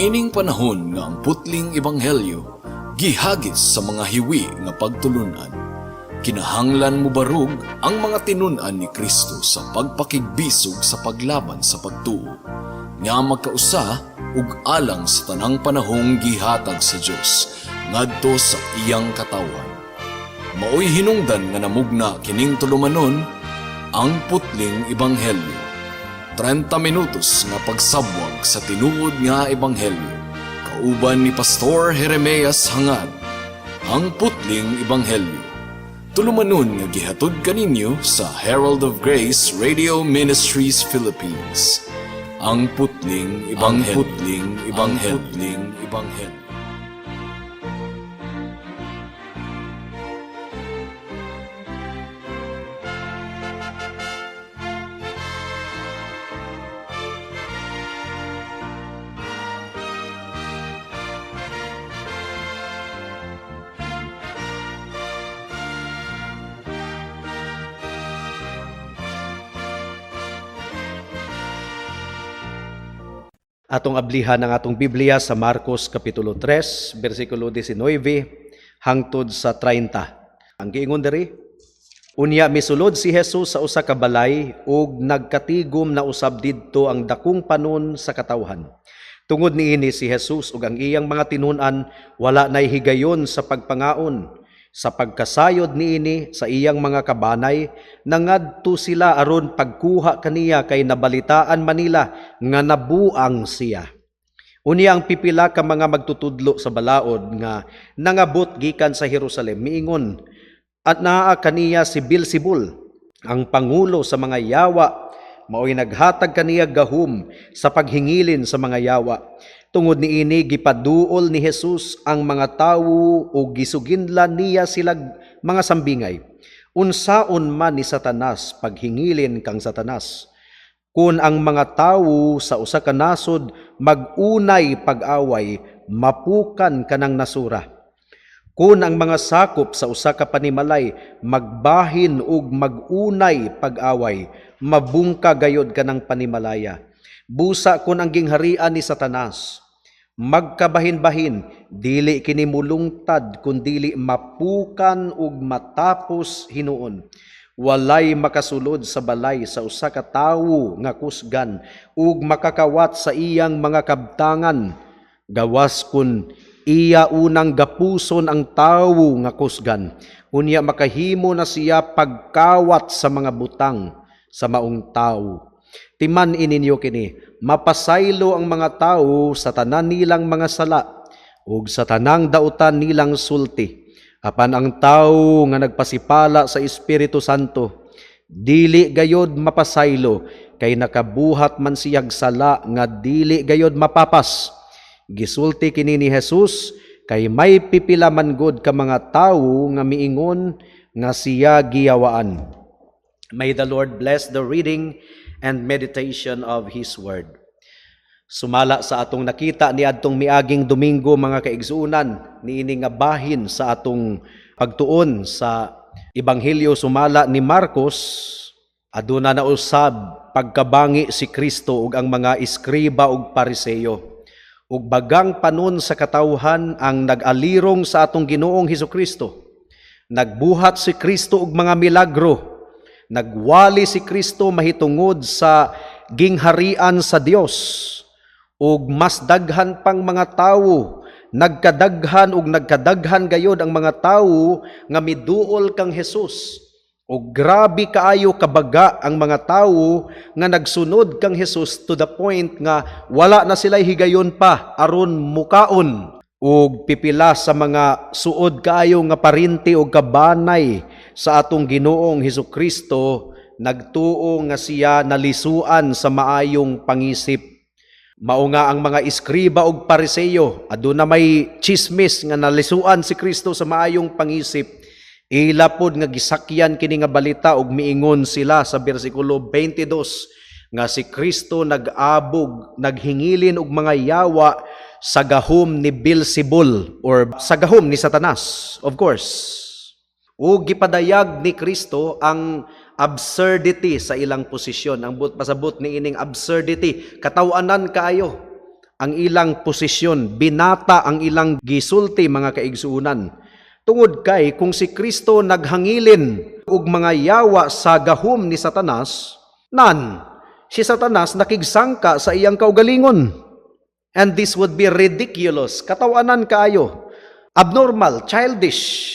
Niining panahon nga ang putling ebanghelyo gihagis sa mga hiwi nga pagtulunan, kinahanglan mobarog ang mga tinun-an ni Kristo sa pagpakigbisog sa paglaban sa pagtuo nga magkausa ug alang sa tanang panahong gihatag sa Dios ngadto sa iyang katawhan. Maoy hinungdan nga namugna kining tulumanon, Ang Putling Ebanghelyo. 30 minutos nga pagsabwag sa tinuod nga ebanghelyo. Kauban ni Pastor Jeremias Hangad. Ang Putling Ebanghelyo. Tulumanon nga gihatod kaninyo sa Herald of Grace Radio Ministries Philippines. Ang Putling Ebanghelyo. Ang Putling Ebanghelyo. Ang Putling Ebanghelyo. Atong ablihan ang atong Biblia sa Marcos Kapitulo 3, versikulo 19 hangtod sa 30. Ang giingon diri, unya misulod si Jesus sa usa ka balay ug nagkatigom na usab didto ang dakong panon sa katawhan. Tungod niini si Jesus ug ang iyang mga tinun-an wala nay higayon sa pagpangaon. Sa pagkasayod niini sa iyang mga kabanay, nangadto sila aron pagkuha kaniya kay nabalitaan manila nga nabuang siya. Unya ang pipila ka mga magtutudlo sa balaod nga nangabot gikan sa Jerusalem miingon, at naa kaniya si Beelzebul, ang pangulo sa mga yawa, maoy naghatag kaniya gahum sa paghingilin sa mga yawa. Tungod niini gipaduol ni Jesus ang mga tawo ug gisuginlan niya sila mga sambingay. Unsaon man ni Satanas paghingilin kang Satanas? Kun ang mga tawo sa usa ka nasod mag-unay pag-away, mapukan kanang nasura. Kun ang mga sakop sa usa ka panimalay magbahin ug mag-unay pag-away, mabungka gayod kanang panimalaya. Busa kun ang gingharian ni Satanas magkabahin-bahin, dili kini mulungtad kun dili mapukan ug matapos hinuon. Walay makasulod sa balay sa usa ka tawo nga kusgan ug makakawat sa iyang mga kabtangan, gawas kun iya unang gapuson ang tawo nga kusgan. Unya makahimo na siya pagkawat sa mga butang sa maong tawo. Timan ininyo kini, mapasaylo ang mga tawo sa tanan nilang mga sala ug sa tanang dautan nilang sulti. Apan ang tawo nga nagpasipala sa Espiritu Santo, dili gayod mapasaylo, kay nakabuhat man siyag sala nga dili gayod mapapas. Gisulti kini ni Jesus kay may pipila man gud ka mga tawo nga miingon nga siya giyawaan. May the Lord bless the reading and meditation of His Word. Sumala sa atong nakita ni adtong miaging Domingo, mga kaigsuonan, niini nga bahin sa atong pagtuon sa Ebanghelyo sumala ni Marcos, aduna na usab pagkabangi si Kristo ug ang mga eskriba ug Pariseo. Ug bagang panon sa katawhan ang nag-alirong sa atong Ginoong Hesukristo. Nagbuhat si Kristo og mga milagro. Nagwali si Kristo mahitungod sa gingharian sa Dios. Ug mas daghan pang mga tawo, nagkadaghan ug nagkadaghan gayod ang mga tawo nga miduol kang Jesus. Ug grabe kaayo kabaga ang mga tawo nga nagsunod kang Jesus to the point nga wala na sila higayon pa aron mukaon. Ug pipila sa mga suod kaayo nga parinti og kabanay sa atong Ginoong Hesukristo nagtuo nga siya nalisuan sa maayong pangisip. Mao nga ang mga eskriba og Pariseo, aduna may chismis nga nalisuan si Kristo sa maayong pangisip. Ila pod nga gisakyan kini nga balita og miingon sila sa bersikulo 22 nga si Kristo nag-abog, naghingilin og mga yawa sa gahom ni Beelzebul or sa gahom ni Satanas, of course. Ug gipadayag ni Kristo ang absurdity sa ilang posisyon. Ang pasabot ni ining absurdity, katawanan kaayo. ang ilang posisyon, binata ang ilang gisulti, mga kaigsuunan. Tungod kay kung si Kristo naghangilin og mga yawa sa gahom ni Satanas, nan si Satanas nakigsangka sa iyang kaugalingon. And this would be ridiculous, katawanan kaayo, abnormal, childish.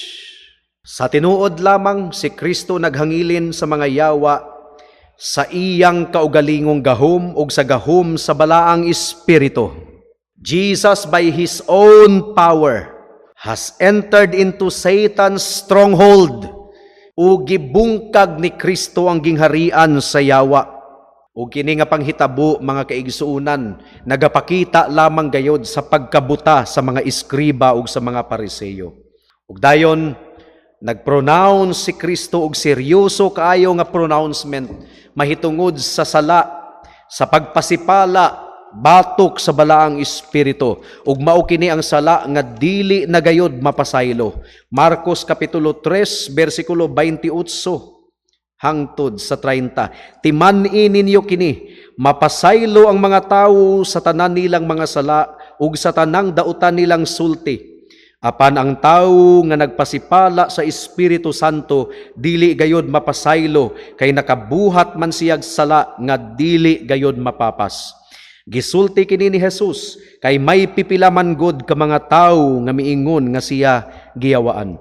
Sa tinuod lamang, si Kristo naghangilin sa mga yawa sa iyang kaugalingong gahom ug sa gahom sa Balaang Espiritu. Jesus, by His own power, has entered into Satan's stronghold ug gibungkag ni Kristo ang gingharian sa yawa. Ug kini nga panghitabo, mga kaigsuonan, nagapakita lamang gayod sa pagkabuta sa mga eskriba ug sa mga Pariseyo. Ug dayon nagpronounce si Kristo og seryoso kaayo nga pronouncement mahitungod sa sala sa pagpasipala batok sa Balaang Espiritu, ug mao kini ang sala nga dili na gayod mapasaylo. Marcos kapitulo 3 bersikulo 28 hangtod sa 30. "Timan-i ninyo kini, mapasaylo ang mga tawo sa tanan nilang mga sala ug sa tanang dautan nilang sulti. Apan ang tawo nga nagpasipala sa Espiritu Santo dili gayod mapasaylo, kay nakabuhat man siyag sala nga dili gayod mapapas." Gisulti kini ni Jesus kay may pipila man gud ka mga tawo nga miingon nga siya giyawaan.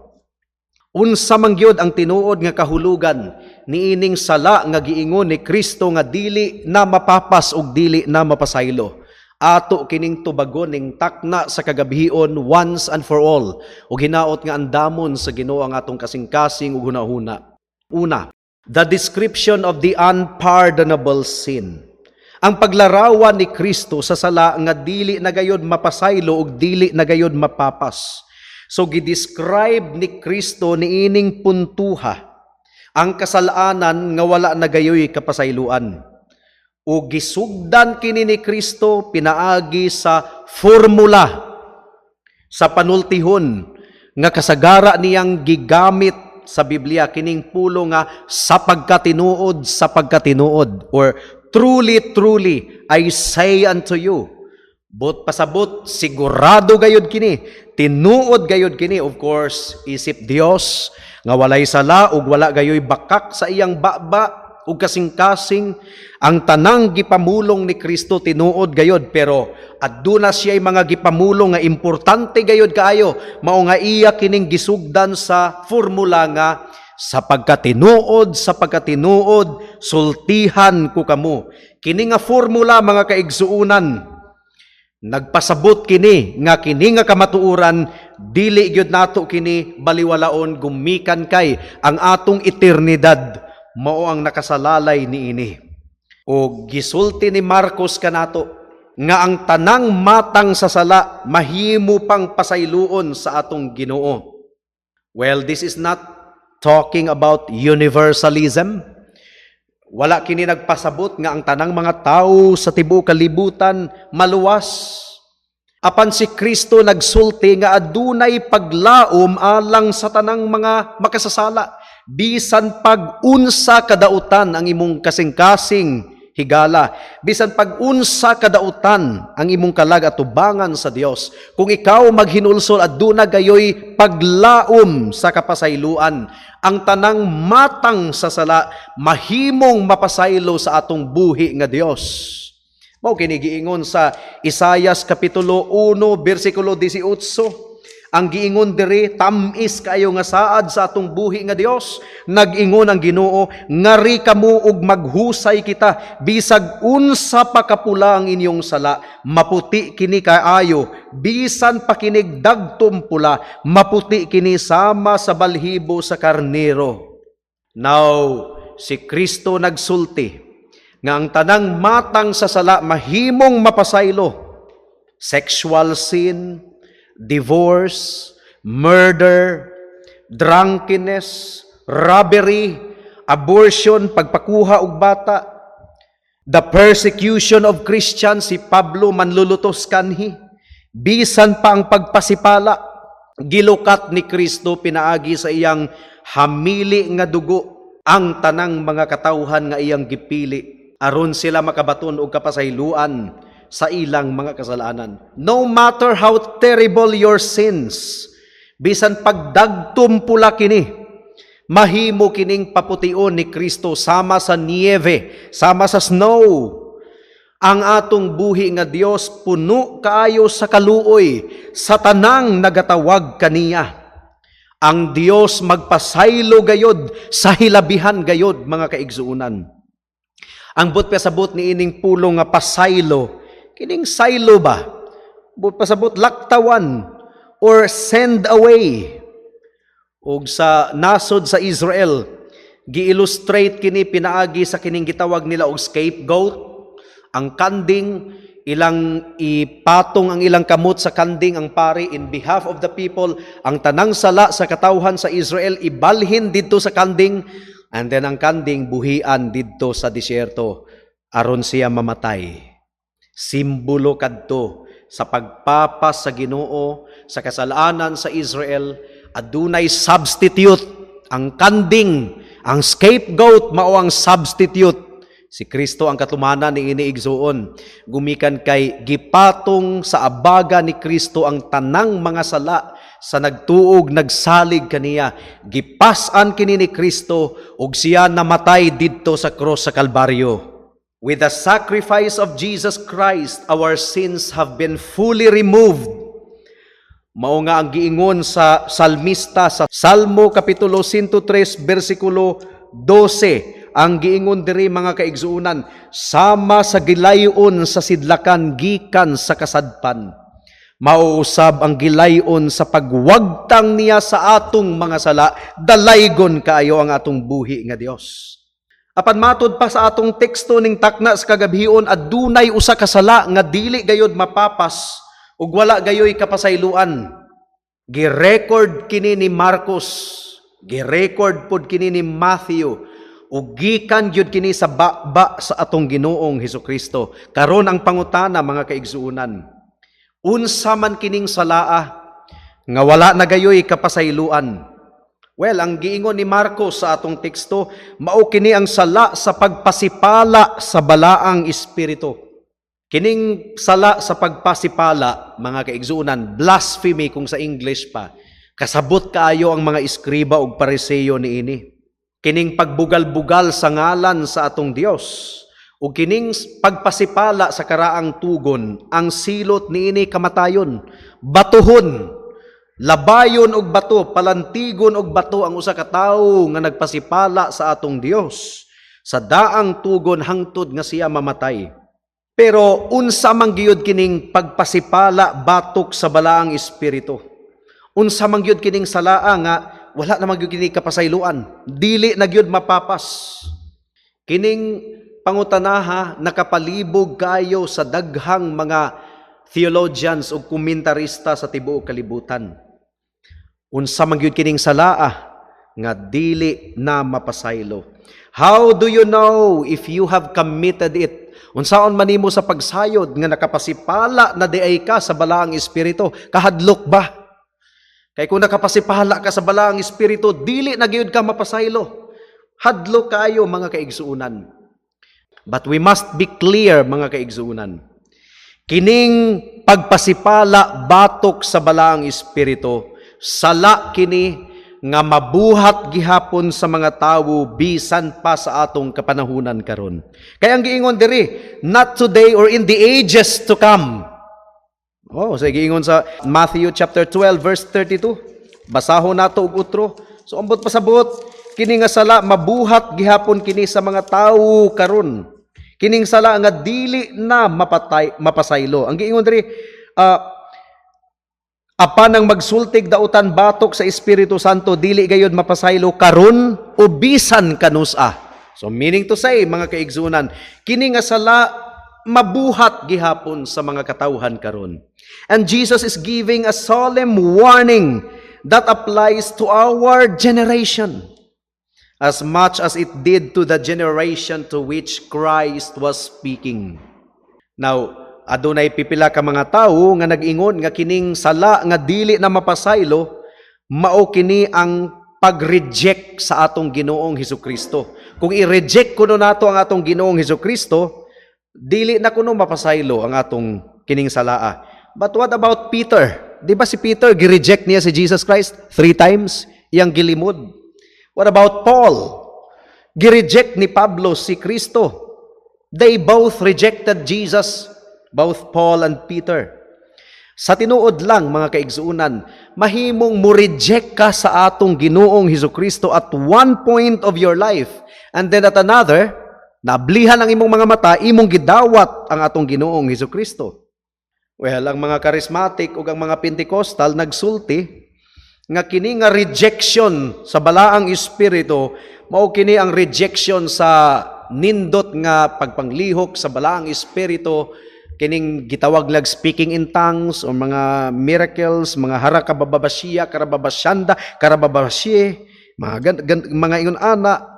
Unsa man gyud ang tinuod nga kahulugan niining sala nga giingon ni Kristo nga dili na mapapas ug dili na mapasaylo? Ato kining tubagon ning takna sa kagabhion once and for all, ug hinaot nga andamon sa Ginoo ang atong kasing-kasing ug hunahuna. Una, the description of the unpardonable sin. Ang paglarawan ni Kristo sa sala nga dili na gayod mapasaylo ug dili na gayod mapapas. So gidescribe ni Kristo niining puntuha ang kasalanan nga wala na gayoy kapasayloan. O gisugdan kini ni Kristo pinaagi sa formula sa panultihon nga kasagara niyang gigamit sa Biblia, kining pulo nga "sapagkatinuod, sapagkatinuod" or "Truly, truly, I say unto you." Buot pasabot, sigurado gayod kini, tinuod gayod kini. Of course, isip Dios nga walay sala ug wala gayoy bakak sa iyang baba ug kasing-kasing, ang tanang gipamulong ni Kristo tinuod gayod, pero aduna siya mga gipamulong nga importante gayod kaayo, mao nga iya kining gisugdan sa formula nga "sapagkatinuod, sapagkatinuod, sultihan ko kamo." Kini nga formula, mga kaigsuunan, nagpasabot kini nga kini nga kamatuoran dili gyud nato kini baliwalaon, gumikan kay ang atong eternidad mao ang nakasalalay niini. O gisulti ni Marcos kanato nga ang tanang matang sa sala mahimo pang pasayloon sa atong Ginoo. Well, this is not talking about universalism. Wala kini nagpasabot nga ang tanang mga tao sa tibuok kalibutan maluwas. Apan si Kristo nagsulti nga adunay paglaom alang sa tanang mga makasasala. Bisan pag-unsa kadautan ang imong kasing-kasing, higala, bisan pag-unsa kadautan ang imong kalag atubangan sa Dios, kung ikaw maghinulsol, aduna gayoy paglaom sa kapasayloan. Ang tanang matang sa sala mahimong mapasaylo sa atong buhi nga Dios. Mao kini giingon sa Isayas kapitulo 1 bersikulo 18. Ang giingon diri, tamis kaayo nga saad sa atong buhi nga Dios. Nag-ingon ang Ginoo, "Ngari kamo ug maghusay kita. Bisag unsa pa kapula ang inyong sala, maputi kini kaayo; bisan pa kinig dagtom pula, maputi kini sama sa balhibo sa karnero." Now, si Kristo nagsulti nga ang tanang matang sa sala mahimong mapasaylo. Sexual sin, divorce, murder, drunkenness, robbery, abortion, pagpakuha og bata, the persecution of Christians, si Pablo manlulutos kanhi, bisan pa ang pagpasipala, gilukat ni Kristo pinaagi sa iyang hamili nga dugo ang tanang mga katawhan nga iyang gipili aron sila makabaton og kapasayloan. sa ilang mga kasalanan. No matter how terrible your sins, bisan pagdagtum pula kini, mahimo kining papution ni Kristo sama sa niebe, sama sa snow. Ang atong buhi nga Dios puno kaayo sa kaluoy sa tanang nagatawag kaniya. Ang Dios magpasaylo gayod sa hilabihan gayod, mga kaigsuonan. Ang buot pasabot ni ining pulong nga pasaylo, kining saylo ba? Buot pasabot, laktawan or send away. Og sa nasod sa Israel, gi-illustrate kini pinaagi sa kining gitawag nila og scapegoat. Ang kanding, ilang ipatong ang ilang kamot sa kanding ang pari in behalf of the people. Ang tanang sala sa katawhan sa Israel ibalhin didto sa kanding, and then ang kanding buhian didto sa disyerto aron siya mamatay. Simbolo kadto sa pagpapas sa Ginoo sa kasalanan sa Israel. Adunay substitute. Ang kanding, ang scapegoat, mao ang substitute. Si Kristo ang katumanan ni ini, igsuon. Gumikan kay gipatong sa abaga ni Kristo ang tanang mga sala sa nagtuog nagsalig kaniya. Gipas-an kini ni Kristo ug siya namatay didto sa cross sa Kalbaryo. With the sacrifice of Jesus Christ, our sins have been fully removed. Mao nga ang giingon sa salmista sa Salmo kapitulo 103 bersikulo 12. Ang giingon diri, mga kaigsuonan, sama sa gilayon sa sidlakan gikan sa kasadpan, mauusab ang gilayon sa pagwagtang niya sa atong mga sala. Dalaygon kaayo ang atong buhi nga Dios. Apan matud pa sa atong teksto ning takna sa kagabhion, adunay usa ka sala nga dili gayod mapapas ug wala gayoy kapasayloan. Gi-record kini ni Marcos, gi-record pod kini ni Matthew, ug gikan gyud kini sa baba sa atong Ginoong Hesukristo. Karon ang pangutana, mga kaigsuonan, unsa man kining salaa nga wala na gayoy kapasayloan? Well, ang giingon ni Marcos sa atong teksto, mao kini ang sala sa pagpasipala sa Balaang Espiritu. Kining sala sa pagpasipala, mga kaigsuonan, blasphemy kung sa English pa. Kasabot kaayo ang mga eskriba ug Pariseo niini. Kining pagbugal-bugal sa ngalan sa atong Dios ug kining pagpasipala sa karaang tugon, ang silot niini kamatayon, batuhon, labayon og bato, palantigon og bato ang usa ka tawo nga nagpasipala sa atong Dios sa daang tugon hangtod nga siya mamatay. Pero unsa man giyud kining pagpasipala batok sa Balaang Espiritu? Unsa man gyud kining salaa nga wala na man gyud kini kapasayloan, dili na gyud mapapas? Kining pangutanaha nakapalibog kayo sa daghang mga theologians ug komentarista sa tibuok kalibutan. Unsa man gyud kining salaa nga dili na mapasaylo? How do you know if you have committed it? Unsaon man nimo sa pagsayod nga nakapasipala na diay ka sa Balaang Espiritu? Kahadlok ba? Kay kung nakapasipala ka sa Balaang Espiritu, dili na gyud ka mapasaylo. Hadlok kaayo, mga kaigsuonan. But we must be clear, mga kaigsuonan. Kining pagpasipala batok sa Balaang Espiritu, sala kini nga mabuhat gihapon sa mga tawo bisan pa sa atong kapanahunan karon. Kaya ang giingon diri, not today or in the ages to come. Oh, sa giingon sa Matthew chapter 12 verse 32. Basahon nato og utro. So ambot pasabot, kini nga sala mabuhat gihapon kini sa mga tawo karon. Kining sala nga dili na mapatay mapasaylo. Ang giingon diri, apan ang magsultig dautan batok sa Espiritu Santo dili gayod mapasaylo karon o bisan kanus-a. So meaning to say, mga kaigsuonan, kini nga sala mabuhat gihapon sa mga katawhan karon. And Jesus is giving a solemn warning that applies to our generation as much as it did to the generation to which Christ was speaking. Now, adunay pipila ka mga tawo nga nag-ingon nga kining sala nga dili na mapasaylo mao kini ang pag-reject sa atong Ginoong Hesukristo. Kung i-reject kuno nato ang atong Ginoong Hesukristo, Dili na kuno mapasaylo ang atong kining salaa. But what about Peter? Di ba si Peter, gi-reject niya si Jesus Christ three times? Iyang gilimod. What about Paul? Gi-reject ni Pablo si Kristo. They both rejected Jesus, both Paul and Peter. Sa tinuod lang, mga kaigsuunan, mahimong mo reject ka sa atong Ginoong Hesus Kristo at one point of your life and then at another, nablihan ang imong mga mata, imong gidawat ang atong Ginoong Hesus Kristo. Well, ang mga charismatic ug ang mga Pentecostal nagsulti nga kini nga rejection sa Balaang Espiritu mao kini ang rejection sa nindot nga pagpanglihok sa Balaang Espiritu, kining gitawag lag speaking in tongues o mga miracles, mga harakabababasiya, karababasyanda, karababasye, mga mga ingon ana.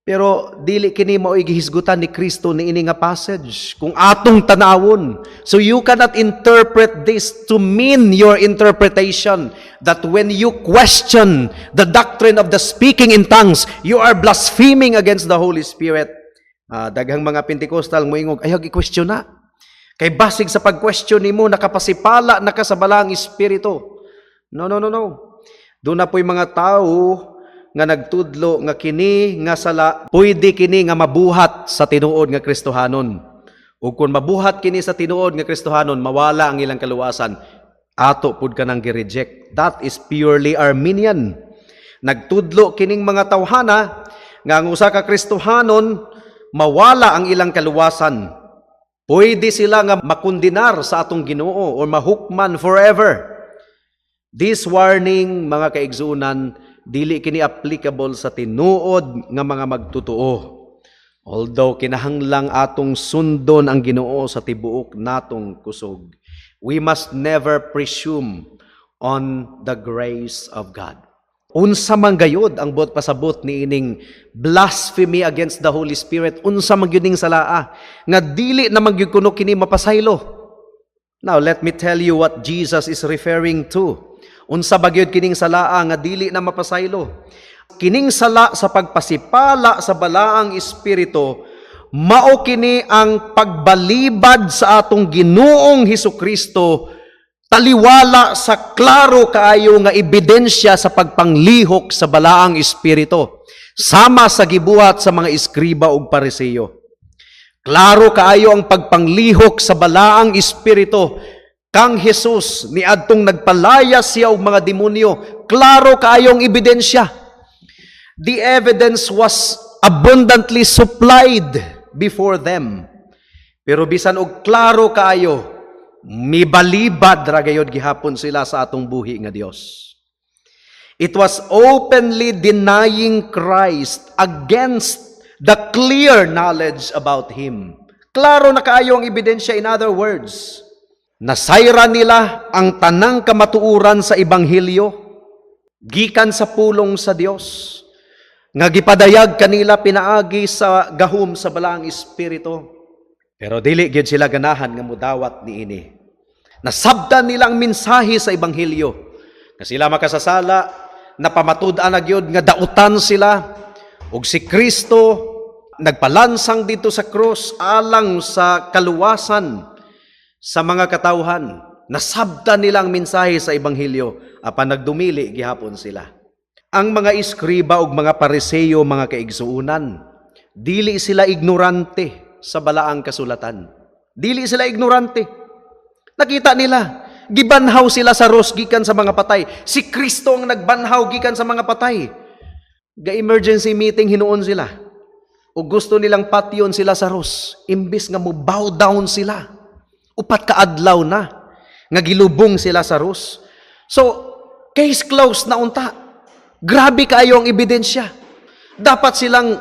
Pero dili kini mao'y gihisgutan ni Kristo niini nga passage kung atong tanawon. So you cannot interpret this to mean your interpretation that when you question the doctrine of the speaking in tongues, you are blaspheming against the Holy Spirit. Daghang mga Pentecostal moingog, "Ayaw i-question na. Kay basig sa pag-question nimo, nakapasipala na ka sa Balaang Espiritu." No, no, no, no. Duna po'y mga tao nga nagtudlo nga kini nga sala pwede kini nga mabuhat sa tinuod nga Kristohanon. Ug kung mabuhat kini sa tinuod nga Kristohanon, mawala ang ilang kaluwasan. Ato pud kanang gi-reject. That is purely Arminian. Nagtudlo kining mga tawhana nga ang usa ka Kristohanon mawala ang ilang kaluwasan. Pwede sila nga makundinar sa atong Ginoo or mahukman forever. This warning, mga kaigsuonan, dili kini applicable sa tinuod nga mga magtotoo. Although kinahanglang atong sundon ang Ginoo sa tibuok natong kusog, we must never presume on the grace of God. Unsa man gayod ang buot pasabot ni ining blasphemy against the Holy Spirit? Unsa man gyud ning salaa nga dili na man gyud kuno kini mapasaylo? Now let me tell you what Jesus is referring to. Unsa ba gyud kining salaa nga dili na mapasaylo? Kining sala sa pagpasipala sa Balaang Espiritu mao kini ang pagbalibad sa atong Ginoong Hesus Kristo taliwala sa klaro kaayo nga ebidensya sa pagpanglihok sa Balaang Espiritu, sama sa gibuhat sa mga eskriba ug Pariseo. Klaro kaayo ang pagpanglihok sa Balaang Espiritu kang Jesus niadtong nagpalayas siya og mga demonyo. Klaro kaayo ang ebidensya. The evidence was abundantly supplied before them. Pero bisan og klaro kaayo, mibalibad ra gayod gihapon sila sa atong buhi nga Dios. It was openly denying Christ against the clear knowledge about Him. Klaro na kaayo ang ebidensya. In other words, nasayra nila ang tanang kamatuoran sa Ebanghelyo gikan sa pulong sa Dios nga gipadayag kanila pinaagi sa gahom sa Balaang Espiritu. Pero dili gyud sila ganahan nga mudawat niini. Nasabtan nila ang mensahe sa Ebanghelyo nga sila makasasala, napamatud-an na gyud nga dautan sila ug si Kristo nagpalansang didto sa krus alang sa kaluwasan sa mga katawhan. Nasabtan nila ang mensahe sa Ebanghelyo apan nagdumili gihapon sila. Ang mga eskriba ug mga Pariseo, mga kaigsuunan, dili sila ignorante sa Balaang Kasulatan. Dili sila ignorante. Nakita nila, gibanhaw si Lazarus gikan sa mga patay. Si Kristo ang nagbanhaw gikan sa mga patay. Ga-emergency meeting hinuon sila. O gusto nilang patyon si Lazarus, imbis nga mo bow down sila. 4 ka adlaw na nga gilubong si Lazarus. So, case closed na unta. Grabe kaayo ang ebidensya. Dapat silang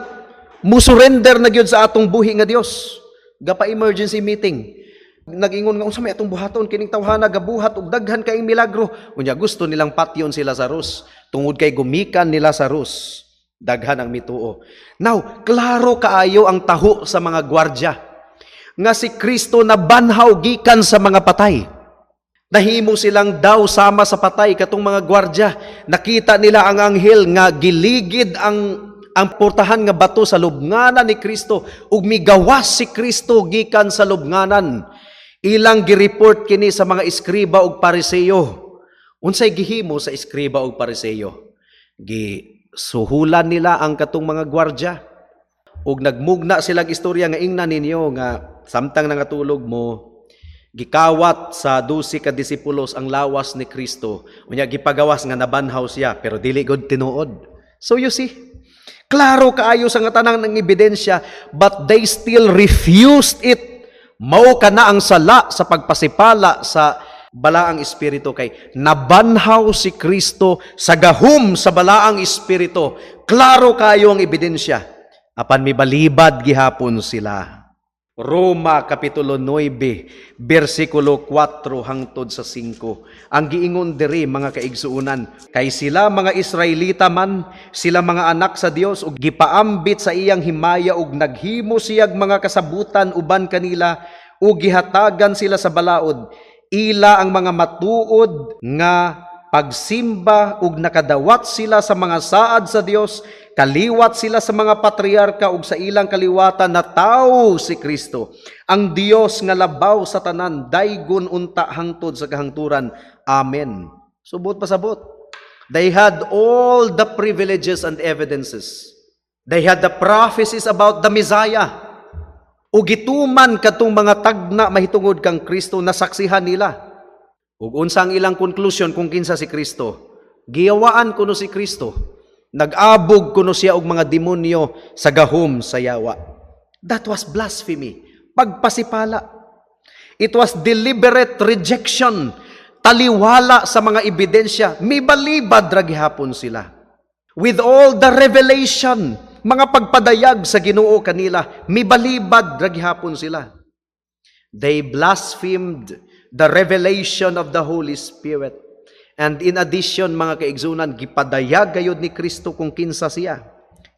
musurrender na gyud sa atong buhi nga Dios. Gapa emergency meeting. Nag-ingon nga, "Unsa may atong buhaton kining tawhana gabuhat og daghan kaayong milagro?" Unya gusto nilang patyon si Lazarus tungod kay gumikan ni Lazarus daghan ang mituo. Now, klaro kaayo ang taho sa mga gwardya nga si Kristo nabanhaw gikan sa mga patay. Nahimo silang daw sama sa patay katong mga gwardya. Nakita nila ang anghel nga giligid ang Ang portahan nga bato sa lubnganan ni Kristo ug migawas si Kristo gikan sa lubnganan. Ilang gireport kini sa mga eskriba ug Pariseo. Unsay gihimo sa eskriba ug Pariseo? Gisuhulan nila ang katong mga gwardya ug nagmugna silang istorya nga ingna ninyo nga samtang nangatulog mo, gikawat sa 12 ka disipulos ang lawas ni Kristo. Unya gipagawas nga nabanhaw siya, pero dili gud tinuod. So you see, klaro kaayo sa nga tanang ng ebidensya, but they still refused it. Mao kana ang sala sa pagpasipala sa balaang espiritu, kay nabanhaw si Kristo sa gahom sa balaang espiritu. Klaro kaayo ang ebidensya, apan mibalibad gihapon sila. Roma Kapitulo 9, versikulo 4 hangtod sa 5. Ang giingon diri, mga kaigsuonan, kay sila mga Israelita man, sila mga anak sa Dios ug gipaambit sa iyang himaya ug naghimo siyag mga kasabutan uban kanila ug gihatagan sila sa balaod. Ila ang mga matuod nga pagsimba ug nakadawat sila sa mga saad sa Dios, kaliwat sila sa mga patriarka ug sa ilang kaliwatan natawo si Kristo. Ang Dios nga labaw sa tanan, daygon unta hangtod sa kahangturan. Amen. Subot pasabot. They had all the privileges and evidences. They had the prophecies about the Messiah. Ug gituman katong mga tagna mahitungod kang Kristo, nasaksihan nila. Ug unsa ang ilang conclusion kung kinsa si Kristo? Giyawaan kuno si Kristo. Nag-abog kuno siya og mga demonyo sa gahom sa yawa. That was blasphemy. Pagpasipala. It was deliberate rejection. Taliwala sa mga ebidensya, mibalibad ra gihapon sila. With all the revelation, mga pagpadayag sa Ginoo kanila, mibalibad ra gihapon sila. They blasphemed the revelation of the Holy Spirit. And in addition, mga kaigsuonan, gipadayag gayod ni Kristo kung kinsa siya.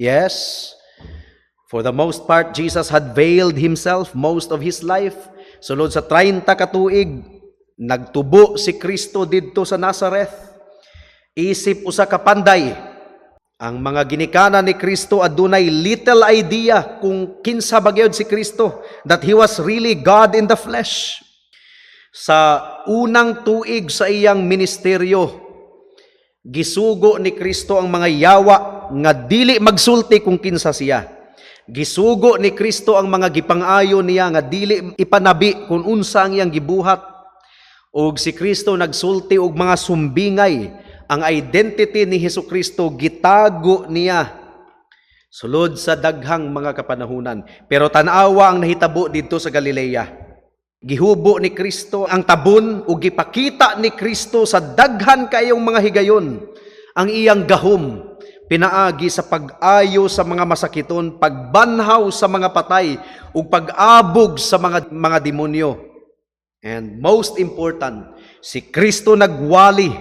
Yes, for the most part, Jesus had veiled himself most of his life. Sulod sa 30 ka tuig, nagtubo si Kristo didto sa Nazareth. Isip usa ka panday, ang mga ginikanan ni Kristo adunay little idea kung kinsa ba gyud si Kristo, that he was really God in the flesh. Sa unang tuig sa iyang ministeryo, gisugo ni Kristo ang mga yawa nga dili magsulti kung kinsa siya. Gisugo ni Kristo ang mga gipangayo niya nga dili ipanabi kung unsa ang iyang gibuhat. Og si Kristo nagsulti og mga sumbingay. Ang identity ni Hesus Kristo gitago niya sulod sa daghang mga kapanahunan. Pero tan-awa ang nahitabo didto sa Galilea. Gihubo ni Kristo ang tabon ug gipakita ni Kristo sa daghan kayong mga higayon ang iyang gahom pinaagi sa pag-ayo sa mga masakiton, pagbanhaw sa mga patay ug pag-abog sa mga demonyo. And most important, si Kristo nagwali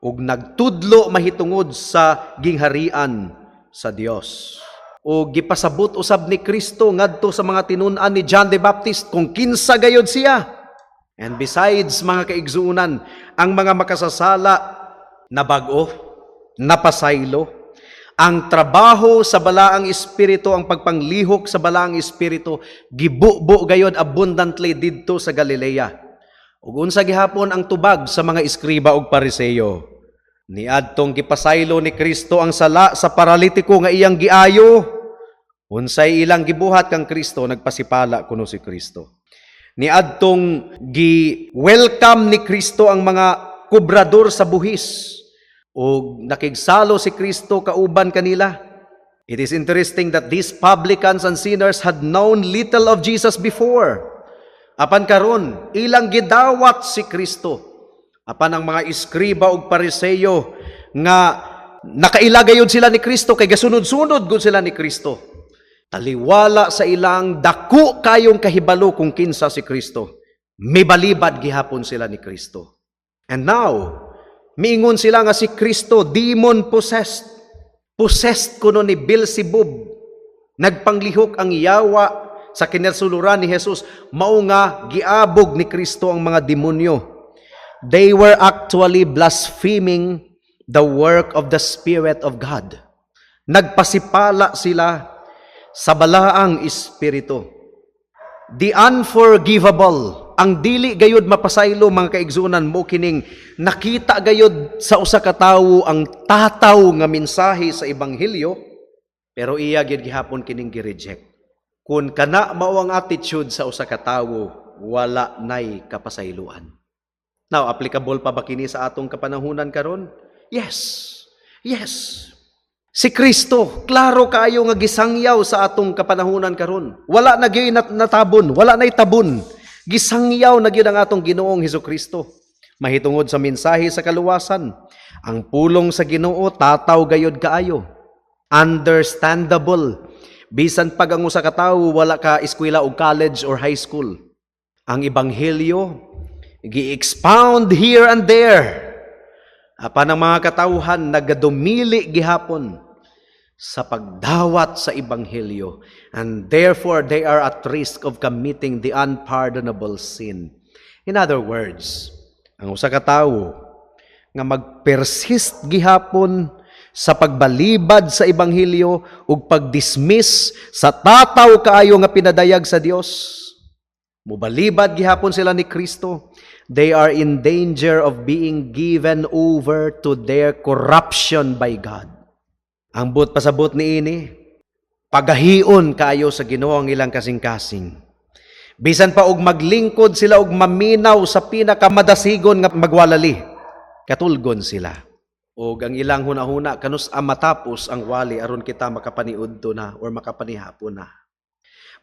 ug nagtudlo mahitungod sa gingharian sa Dios. O gipasabot usab ni Kristo ngadto sa mga tinun-an ni John the Baptist kung kinsa gayod siya. And besides, mga kaigsuonan, ang mga makasasala na bag-o, napasaylo, ang trabaho sa balaang espiritu, ang pagpanglihok sa balaang espiritu, gibubo gayod abundantly didto sa Galilea. Ug unsa gihapon ang tubag sa mga eskriba ug Pariseo? Niadtong gipasaylo ni Kristo ang sala sa paralitiko nga iyang giayo. Unsay ilang gibuhat kang Kristo? Nagpasipala kuno si Kristo. Niadtong gi-welcome ni Kristo ang mga kobrador sa buhis ug nakigsalo si Kristo kauban kanila. It is interesting that these publicans and sinners had known little of Jesus before. Apan karon, ilang gidawat si Kristo. Apan ang mga eskriba ug Pariseo nga nakaila gayud sila ni Kristo kay gasunod-sunod gud sila ni Kristo. Taliwala sa ilang dako kayong kahibalo kung kinsa si Kristo, mibalibad gihapon sila ni Kristo. And now, miingon sila nga si Kristo demon possessed. Possessed kuno ni Beelzebub. Nagpanglihok ang yawa sa kinasuluran ni Jesus. Mao nga giabog ni Kristo ang mga demonyo. They were actually blaspheming the work of the Spirit of God. Nagpasipala sila sa Balaang Espiritu. The unforgivable, ang dili gayud mapasaylo, mga kaigsunan, mo kining nakita gayud sa usa ka tawo ang tataw nga mensahe sa ebanghelyo, pero iya gyud gihapon kining gi-reject. Kung kana mao ang attitude sa usa ka tawo, wala nay kapasayloan. Now, applicable pa ba kini sa atong kapanahunan karon? Yes. Yes. Si Kristo, klaro kaayo nga gisangyaw sa atong kapanahunan karon. Wala na gyud natabon, wala nay tabon. Gisangyaw na gyud ang atong Ginoong Hesus Kristo mahitungod sa mensahe sa kaluwasan. Ang pulong sa Ginoo tataw gayud kaayo. Understandable. Bisan pag ang usa ka tawo wala ka eskwela og college or high school. Ang ebanghelyo gi-expound here and there. Apan ang mga katawhan nagadumili gihapon sa pagdawat sa ebanghelyo, and therefore they are at risk of committing the unpardonable sin. In other words, ang usa ka tawo nga magpersist gihapon sa pagbalibad sa ebanghelyo ug pagdismiss sa tataw kaayo nga pinadayag sa Dios, mubalibad gihapon sila ni Kristo, they are in danger of being given over to their corruption by God. Ang buot pasabot niini, pagahion kaayo sa Ginoo ang ilang kasing-kasing. Bisan pa og maglingkod sila og maminaw sa pinakamadasigon nga magwalali, katulgon sila. Og ang ilang hunahuna, kanus-a matapos ang wali aron kita makapaniudto na or makapanihapon na?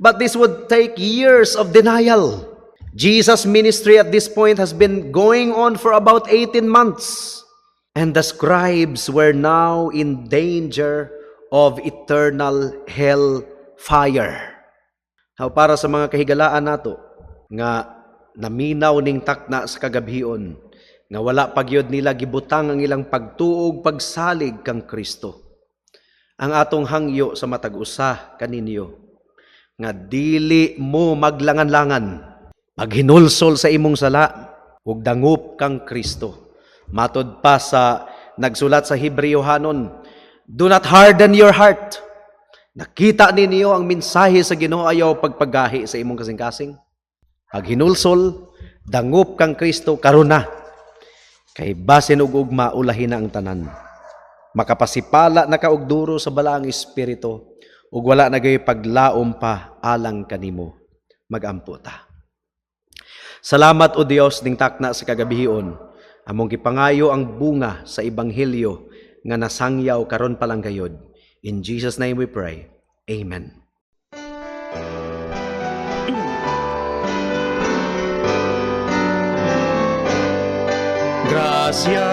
But this would take years of denial. Jesus' ministry at this point has been going on for about 18 months. And the scribes were now in danger of eternal hell fire. How para sa mga kahigalaan nato nga naminaw ning takna sa kagabhion, nga wala pa gyud nila gibutang ang ilang pagtuo ug pagsalig kang Kristo, ang atong hangyo sa matag usa kaninyo nga dili mo maglangan-langan paghinulsol sa imong sala ug dangup kang Kristo. Matod pa sa nagsulat sa Hebreohanon, "Do not harden your heart." Nakita ninyo ang mensahe sa Ginoo, ayaw pagpagahi sa imong kasing-kasing. Paghinulsol, dangup kang Kristo karon na. Kay basin og ugma ulahi na ang tanan. Makapasipala na ka og duro sa Balaang Espiritu ug wala na gayoy paglaom pa alang kanimo. Magampo ta. Salamat, O Dios, ning takna sa kagabhion. Among gipangayo ang bunga sa ebanghelyo nga nasangyaw karon pa lang gayod. In Jesus' name we pray. Amen. Grasya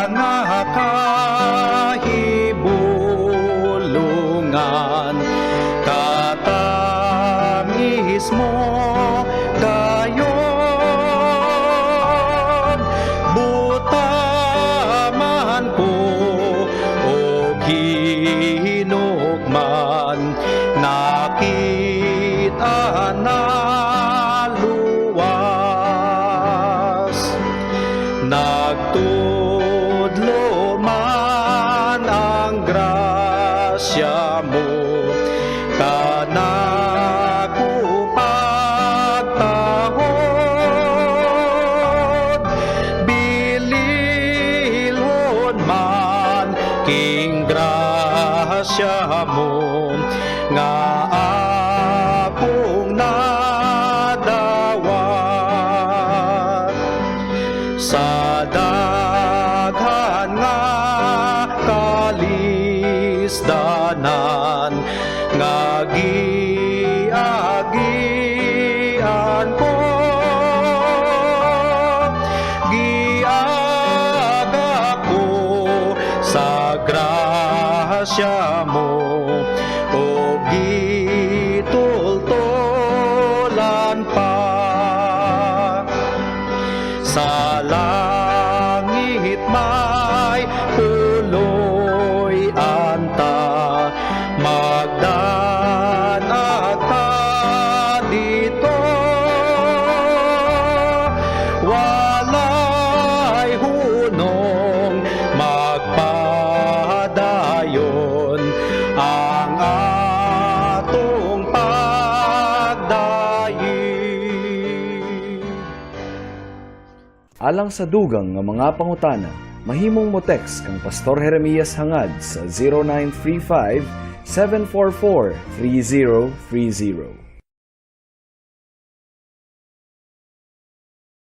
nga kahibulungan, katamis mo gayod, buta man ko og hinukman, nakita na luwas. Nagtudlo man ang grasya mo kanako pagtahod, bililhon man king grasya mo nga akong nadawat. Sa daghan nga kalisdanan nga giagian ko, giaga ko sa grasya mo o gitultolan pa. Sa langit may puloy anta, magdanag ta didto, walay hunong magpadayon. Alang sa dugang nga mga pangutana, mahimong mo text kang Pastor Jeremias Hangad sa 0935 744 3030.